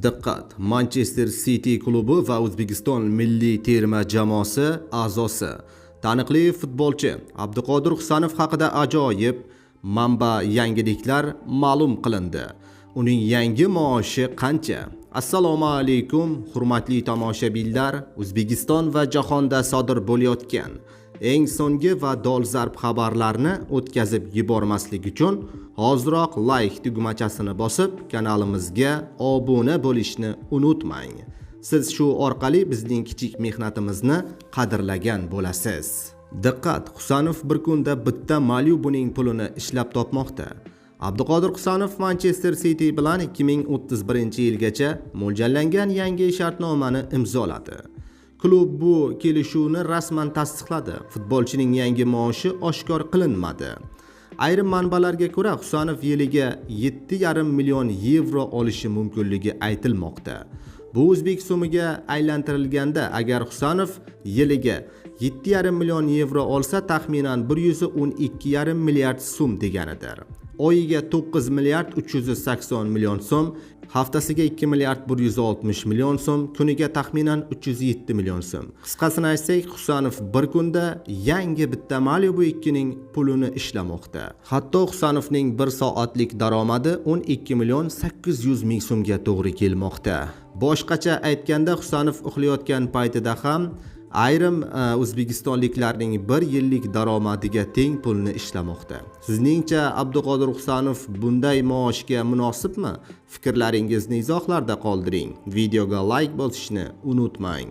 Diqqat! Manchester City klubi va O'zbekiston milliy terma jamoasi a'zosi, taniqli futbolchi Abduqodir Husanov haqida ajoyib manba yangiliklar ma'lum qilindi. Uning yangi maoshi qancha? Assalomu alaykum, hurmatli tomoshabinlar. O'zbekiston va jahonda sodir bo'layotgan eng so'nggi va dolzarb xabarlarni o'tkazib yubormaslik uchun hoziroq like tugmachasini bosib, kanalimizga obuna bo'lishni unutmang. Siz shu orqali bizning kichik mehnatimizni qadrlagan bo'lasiz. Diqqat! Husanov bir kunda bitta Malibuning pulini ishlab topmoqda. Abduqodir Husanov Manchester City bilan 2031-yilgacha mo'ljallangan yangi shartnomani imzoladi. Klub bu kelishuvni rasman tasdiqladi. Futbolchining yangi maoshi oshkor qilinmadi. Ayrim manbalarga ko'ra, Husanov yiliga 7,5 million yevro olishi mumkinligi aytilmoqda. Bu o'zbek so'miga aylantirilganda, agar Husanov yiliga 7,5 million yevro olsa, taxminan 112,5 milliard so'm deganidir. Oyiga 9 milliard 380 million so'm, haftasiga 2 milliard 160 million so'm, kuniga taxminan 307 million so'm. Qisqasini aytsak, Husanov bir kunda yangi bitta Malibu 2 ning pulini ishlamoqda. Hatto Husanovning bir soatlik daromadi 12 million 800 ming so'mga to'g'ri kelmoqda. Boshqacha aytganda, Husanov uxlayotgan paytida ham ayrim o'zbekistonliklarning bir yillik daromadiga teng pulni ishlamoqda. Sizningcha, Abduqodir Husanov bunday maoshga munosibmi? Fikrlaringizni izohlarda qoldiring. Videoga like bosishni unutmang.